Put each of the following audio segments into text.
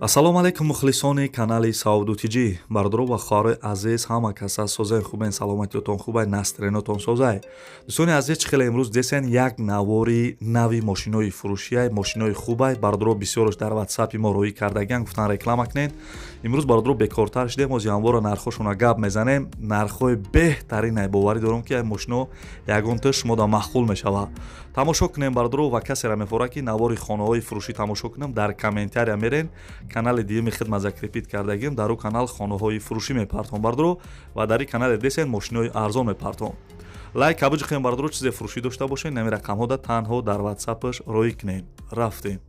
Ассалому алайкум, мухлисони канали Савду Тиҷӣ, бародаро ва хоҳарои азиз, ҳама каса созай, хубен, саломатиётон хубай, настроениятон созай. Дӯстони азиз, чӣ хеле имрӯз десен, як навори нави мошинои фурӯшиай, мошинои хубай. Бародаро бисёрош дар ватсапи мо роӣ кардагиан, гуфтан реклама кунед. Имрӯз, бародаро, бекортар шидем, ози ҳамвора нархҳошона гап мезанем. Нархҳои беҳтаринай, боварӣ дорам, ки мошино ягонта шумо да маъқул мешавад. Тамошо кунем, бародаро, ва касеро мефорад, ки навори хонаҳои фурӯшӣ тамошо кунам, дар комментария мерен, канали дуюми хидмат закрепить кардагим, дар ӯ канал хонаҳои фурӯшӣ мепартом, бародаро, ва дар ин канале десен мошинои арзон мепартом. Лайк кабуҷиқем, бародаро, чизе фурӯшӣ дошта бошед, нами рақамҳода танҳо дар ватсапаш роӣ кунед. Рафтем.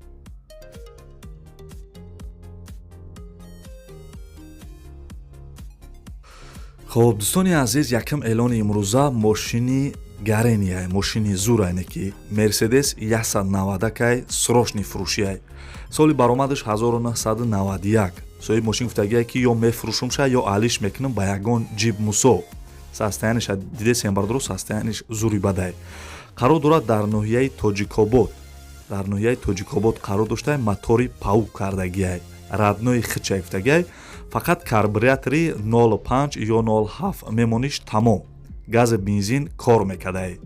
Хоб, дӯстони азиз, якум эълони имрӯза мошини гаренияй, мошини зурайне, ки Мерседес 190-кай, срочный фурӯшияй. Соли баромадаш 1991. Соҳиби мошин гуфтагие, ки ё мефурӯшумша, ё алиш мекунам ба ягон ҷиб мусо. Состояниеша дидесем, бародаро, состояниеш зури бадай. Қарор дорад дар ноҳияи Тоҷикобод, дар ноҳияи Тоҷикобод қарор доштай. Мотори паук кардагиай, родной хичай гуфтагиай, фақат карбюратори 05 ё 07 мемониш, тамом. Гази бензин кор мекардай.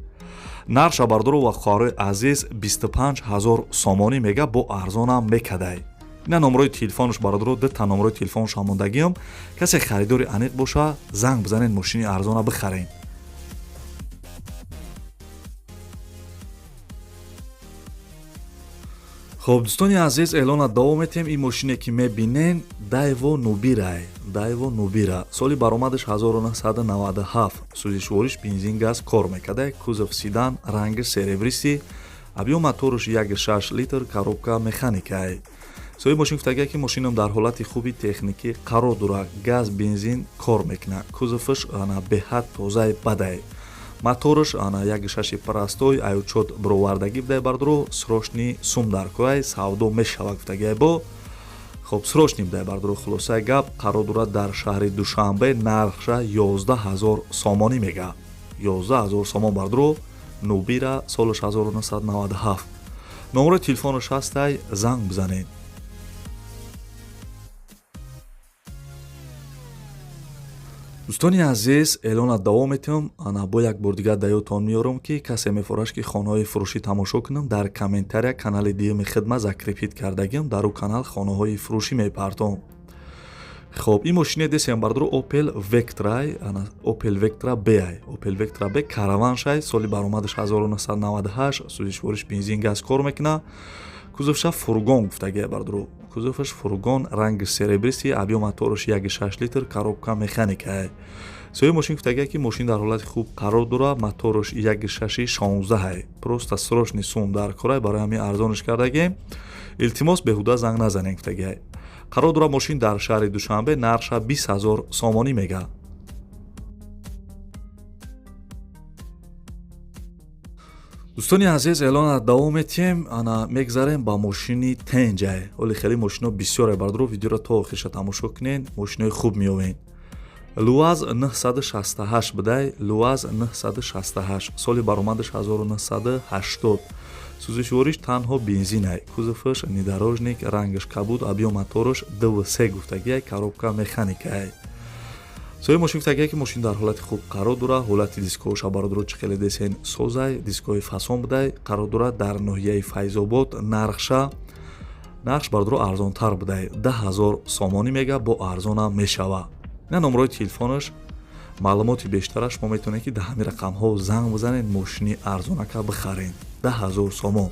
Нарша, бародаро ва хоҳарои азиз, 25 ҳазор сомонӣ мега, бо арзонам мекардай. Ина номрои телефонш, бародаро, дута номрои телефонш ҳамондагиам. Касе харидори аниқ боша, занг бизанед, мошини арзона бихарен. Хоб, дӯстони азиз, эълона давом метиҳем. Ин мошине, ки мебинен, Дайво Нубирай, Дайво Нубира, соли баромадаш 1997, сӯзишвориш бензин, газ кор мекарда, кузов седан, ранги серебристый, объём моторш 1,6 литр, коробка механикай. Соҳиби мошин гуфтагия, ки мошинам дар ҳолати хуби техникӣ қарор дорад, газ, бензин кор мекунад, кузоваш ана беҳад тозаи бадай, моторш ана 1,6 простой, ай учёт бировардагӣ будай. Бардоро, срочный сум дар корай, савдо мешава гуфтагиай бо. Хоб, срочный будай, бардоро. Хулосаи гап, қарор дорад дар шаҳри Душанбе, нархша 11 000 сомонӣ мега, 11 000 сомон, бардоро. Нубира, солаш 1997, номерои телефонаш ҳастай, занг бизанед. Дӯстони азиз, эълона давом метиҳам. Ана бо як бор дигар да ёдтон меорам, ки касе мефораш, ки хонаҳои фурӯшӣ тамошо кунам, дар комментария канали дуюми хидмат закрепить кардагиам, дар ӯ канал хонаҳои фурӯшӣ мепартом. Хоб, ин мошине десем, бардоро, Опел Вектрай, Опел Вектра Б, Опел Вектра Б, караваншай, соли баромадаш 1998, сӯзишвориш бензин, газ кор мекунад, кузовша фургон гуфтагия, бардоро, кузоваш фургон, ранги серебристый, объём мотораш 1,6 литр, коробка механикай. Соҳиби мошин гуфтагия, ки мошин дар ҳолати хуб қарор дорад, мотораш 1,6 16, просто срочный сум дар корай, барои ҳамин арзонаш кардагием, илтимос, беҳуда занг назанем гуфтагия. Қарор дорад мошин дар шаҳри Душанбе, нархша 20 000 сомонӣ мега. Дӯстони азиз, эълона давом метиҳем. Ана мегзарем ба мошини тенҷай. Оли хеле мошино бисёре, бардоро, видеоро то охирша тамошо кунед, мошинои хуб меёвед. Луаз 968 будай, Луаз 968, соли баромадаш 1980, сӯзишвориш танҳо бензинай, кузоваш внедорожник, рангаш кабуд, объём мотораш 2,3 гуфтагиай, коробка механикай. Соҳиби мошин гуфтагия, ки мошин дар ҳолати хуб қарор дорад, ҳолати дискоша, бародаро, чӣ хеле десен, созай, дискои фасон будай. Қарор дорад дар ноҳияи Файзобод, нархша, нархш, бародаро, арзонтар будай, 10 000 сомонӣ мега, бо арзонам мешава. Ина номрои телефонаш, маълумоти бештараш шумо метавонед, ки дар ҳамин рақамҳо занг бизанед, мошини арзонака бихаред, 10 000 сомон.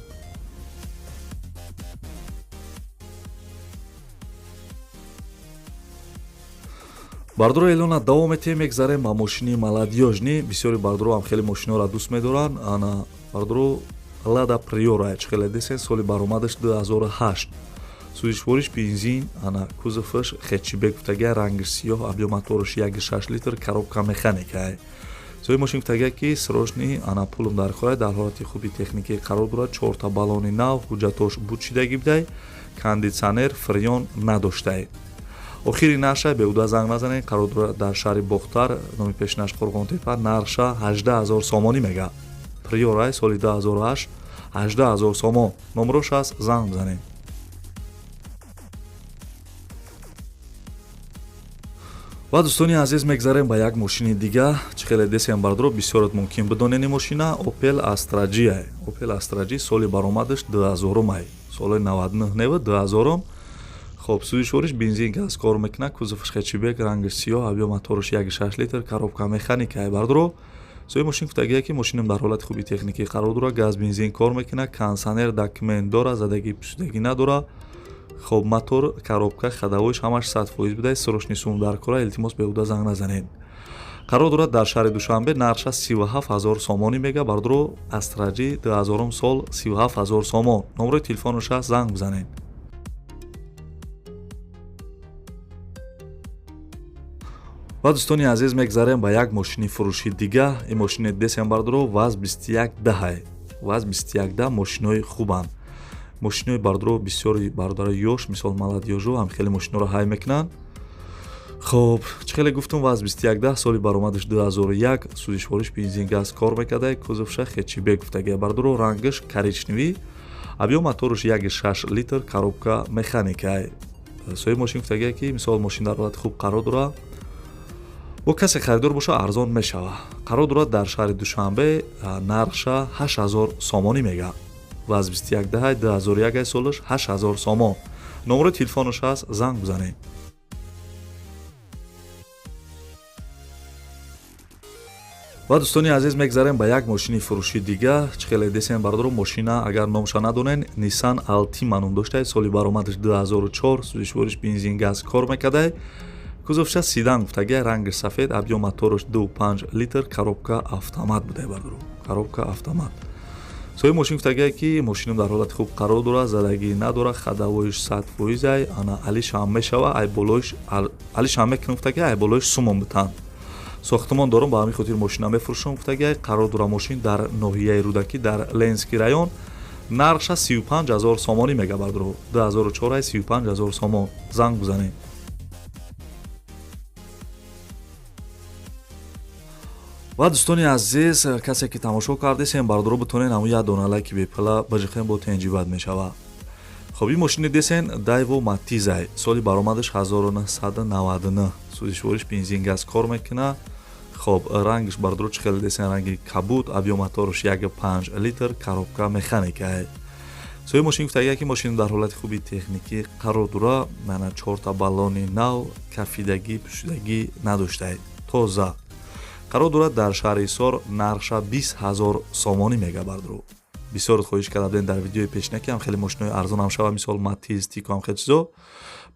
Бардоро, эълона давом метиҳем. Мегзарем ба мошини молодёжный. Бисёри бардоро ҳам хеле мошиноро дӯст медоранд. Ана, бардоро, Лада Приора, чӣ хеле десен, соли баромадаш 2008, сӯзишвориш бензин, ана кузоваш хэтчбек гуфтагия, рангиш сиёҳ, объём мотораш 1,6 литр, коробка механикай. Соҳиби мошин гуфтагия, ки срочный ана пулум дар кора, дар ҳолати хуби техникӣ қарор дорад, чорта баллони нав, ҳуҷҷатош бучидагӣ будай, кондитсионер, фреон надоштай. Охири нарша, беҳуда занг назанед. Қарор дорад дар шаҳри Бохтар, номи пешинаш Қурғонтепа, нарша 18 000 сомонӣ мега. Приорай, соли 2008, 18 000 сомон, номрош аст, занг бизанед. Ва дӯстони азиз, мегзарем ба як мошини дига. Чӣ хеле десем бардоро, бисёрот мумкин бидонен ин мошина Opel Astra G. Opel Astra G соли баромадаш 2000-ай. Соли 99 нева 2000. Хоб, сӯзишвориш бензин газ кор мекунад, кузоваш хэтчбек, рангаш сиёҳ, объём мотораш 1.6 литр, коробка механика бардоро. Сои мошин гуфтагие ки мошинам дар ҳолати хуби техникӣ қарор дорад, газ бензин кор мекунад, кондиционер документ дорад, задагӣ пусудагӣ надорад. Хоб, мотор, коробка, ходовойш ҳамаш 100% буда, срочный сум дар кора, илтимос беҳуда занг назанед. Қарор дорад дар шаҳри Душанбе, нархша 37 000 сомонӣ мега бардоро. Astra G 2000 сол, 37 000 сомон. Номерои телефонаш аст, занг бизанед. Ва дӯстони азиз, мегзарем ба як мошини фурӯши дига. Ин мошини десем бардоро, ВАЗ 2110. ВАЗ 2110 мошинои хубанд. Мошинои бардоро бисёри бародари ёш, мисол молодёжо ҳам хеле мошиноро ҳай мекунанд. Хоб, чӣ хеле гуфтум, ВАЗ 2110, соли баромадаш 2001, сӯзишвориш бензин газ кор мекарда, кузовша хэтчбек гуфтагия бардоро, рангаш коричневый, объём мотораш 1.6 литр, коробка механика. Соҳиби мошин гуфтагия ки мисол мошин дар ҳолати хуб қарор дорад, бо касе харидор боша арзон мешава. Қарор дорад дар шаҳри Душанбе, нархша 8000 сомонӣ мега. ВАЗ 2110, 2001 солаш, 8000 сомон. Номерои телефонаш ҳаст, занг бизанед. Ва дӯстони азиз, мегзарем ба як мошини фурӯши дига. Чӣ хеле десем бардоро, мошина агар номша надонен, Nissan Altima ном доштай, соли баромадаш 2004, сӯзишвориш бензин газ кор мекардай, кузовша седан гуфтагия, рангаш сафед, объём мотораш 2.5 литр, коробка автомат будай бардоро, коробка автомат. Соҳиби мошин гуфтагия ки мошинам дар ҳолати хуб қарор дорад, задагӣ надорад, ходовойш 100%, ана алишам мешава, ай болоиш алишам мекунам гуфтагия, ай болоиш сумон битан. Сохтмон дорам, ба ҳамин хотир мошина мефурӯшам гуфтагия. Қарор дорам мошин дар ноҳияи Рӯдакӣ, дар Ленинский район, нархша 35 000 сомонӣ мега бардоро. 2004, 35 000 сомон, занг бизанед. Ва дӯстони азиз, касе ки тамошо кардесем бардоро, битонен ҳамун як дона лайки бепила бижихем, бо тенҷибат мешава. Хоб, ин мошини десен Daewoo Matiz, соли баромадаш 1999, сӯзишвориш бензин газ кор мекунад. Хоб, рангаш бардоро чӣ хеле десен, ранги кабуд, объём мотораш 1.5 литр, коробка механика. Соҳиби мошин гуфтагия ки мошин дар ҳолати хуби техникӣ қарор дора, мана чорта баллони нав, кафидагӣ пӯшидагӣ надоштай, тоза. Қарор дорад дар шаҳри Ҳисор, нархша 20 000 сомонӣ мега бардоро. Бисёр хоҳиш карда будем дар видеои пешина ки ҳам хеле мошинои арзон ҳам шава, мисол Матиз, Тико, ҳам хеле чизо.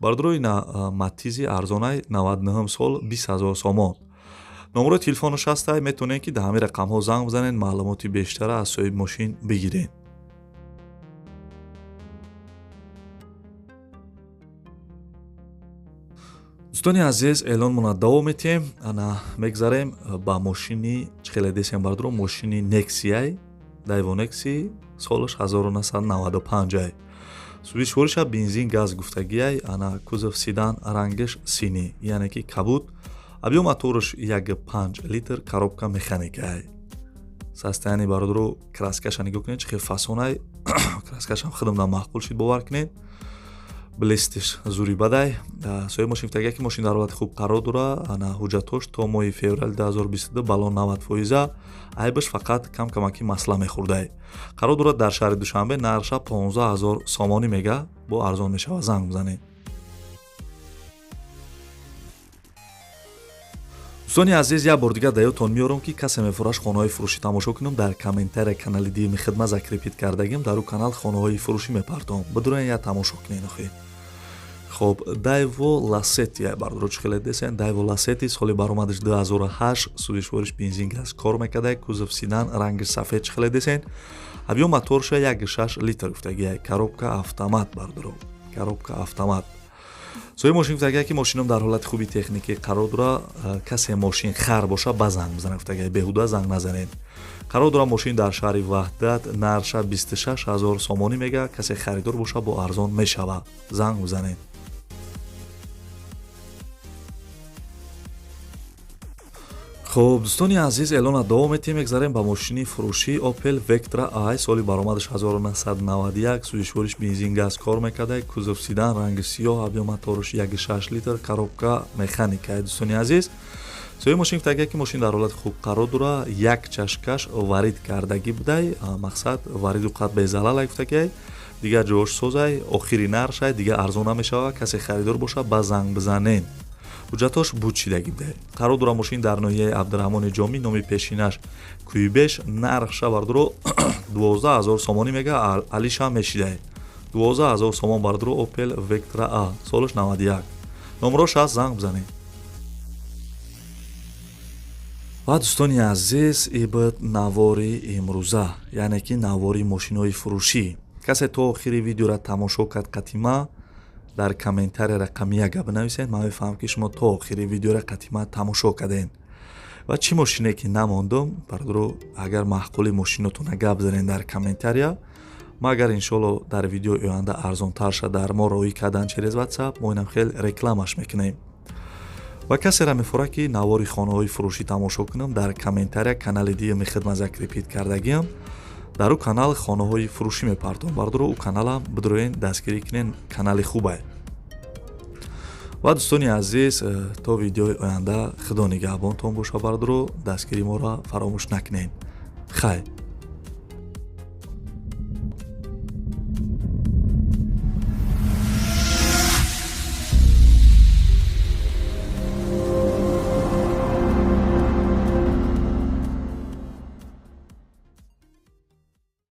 Бардоро, ина Матизи арзонай, 99 сол, 20 000 сомон. Номерои телефонаш ҳастай, метавонед ки дар ҳамин рақамҳо занг бизанед, маълумоти бештара аз соҳиби мошин бигиред. Дӯстони азиз, эълонмона давом метиҳем. Ана мегзарем ба мошини, чӣ хеле десем бардоро, мошини Nexia, Daewoo Nexia, солаш 1995. Сӯзишвориша бензин газ гуфтагиай, ана кузов седан, рангаш синий, яъне ки кабуд, объём мотораш 1.5 литр, коробка механикай. Состояние бародаро, краскаша нигоҳ кунед, чӣ хел фасонай, краскашам худам да маъқул шид, бовар кунед, блестиш зури бадай. Соҳиби мошин гуфтагия ки мошин дар ҳолати хуб қарор дорад, ана ҳуҷҷатҳош то моҳи феврали 2022, баллон 90%, айбаш фақат кам камаки масла мехӯрдай. Қарор дорад дар шаҳри Душанбе, нархша 15 000 сомонӣ мега, бо арзон мешава, занг бизанед. Дӯстони азиз, як бор дигар дар ёдтон меорам ки касе мефурӯшад хонаҳои фурӯшӣ тамошо кунам, дар комментария канали дуюми хидмат закрепить кардагим, дар ӯ канал хонаҳои фурӯшӣ мепартом, бидуроен як тамошо кунед охи. Хоб, Daewoo Lacetti бардоро, чӣ хеле десен, Daewoo Lacetti, соли баромадаш 2008, сӯзишвориш бензин газ кор мекарда, кузов седан, рангаш сафед, чӣ хеле десен, объём моторша 1.6 литр гуфтагия, коробка автомат бардоро, коробка автомат. Соҳиби мошин гуфтагия ки мошинам дар ҳолати хуби техникӣ қарор дора, касе мошин хар боша ба занг бизана гуфтагия, беҳуда занг назанед. Қарор дора мошин дар шаҳри Ваҳдат, нархша 26 000 сомонӣ мега, касе харидор боша бо арзон мешава, занг бизанед. Хуб, дӯстони азиз, эълона давом метиҳем. Мегзарем ба мошини фурӯшӣ Opel Vectra i, соли баромадаш 1991, сӯзишвориш бензин, газ кор мекарда, кузов седан, ранги сиёҳ, объём моторш 1,6 литр, коробка механика. Дӯстони азиз, соҳиби мошин гуфтагия, ки мошин дар ҳолати хуб қарор дора, як чашкаш варид кардагӣ будай, мақсад, вариду қад безалалай гуфтагиай, дигар ҷош созай. Охири нархшай, дигар арзон намешавад. Касе харидор боша, ба занг бизанен. Ҳуҷҷатош буд шидагӣ будай. Қарор дора мошин дар ноҳияи Абдураҳмони Ҷомӣ, номи пешинаш Кӯйбеш. Нархша, бардуро, 12 000 сомонӣ мега, алишам мешидай. 12 000 сомон, бардуро. Opel Vectra A, солаш 91, номрош ҳаст, занг бизанед. Ва, дӯстони азиз, ибд навори имрӯза, яъне ки навори мошинои фурӯшӣ. Касе то охири видеора тамошо кард, қатима дар комментария рақами яка бинависед. Ман мефаҳмам, ки шумо то охири видеора қатима тамошо кардем. Ва чӣ мошине ки намондум, бародаро, агар маъқули мошинотона гап занед дар комментария, ма агар, иншоалло, дар видеои оянда арзонтар ша, дар мо роҳӣ кардан через WhatsApp, мо инам хел рекламаш мекунем. Ва касеро мефорад, ки навори хонаҳои фурӯшӣ тамошо кунам, дар комментария канали диюми хидмат закрепить кардагиам, дар ӯ канал хонаҳои фурӯшӣ мепартом. Бародаро, ӯ каналам бидроен, дастгирӣ кунен, канали хубае. Ва, дӯстони азиз, то видеои оянда худо нигаҳбонтон боша. Бародаро, дастгири моро фаромӯш накунед. Хайр.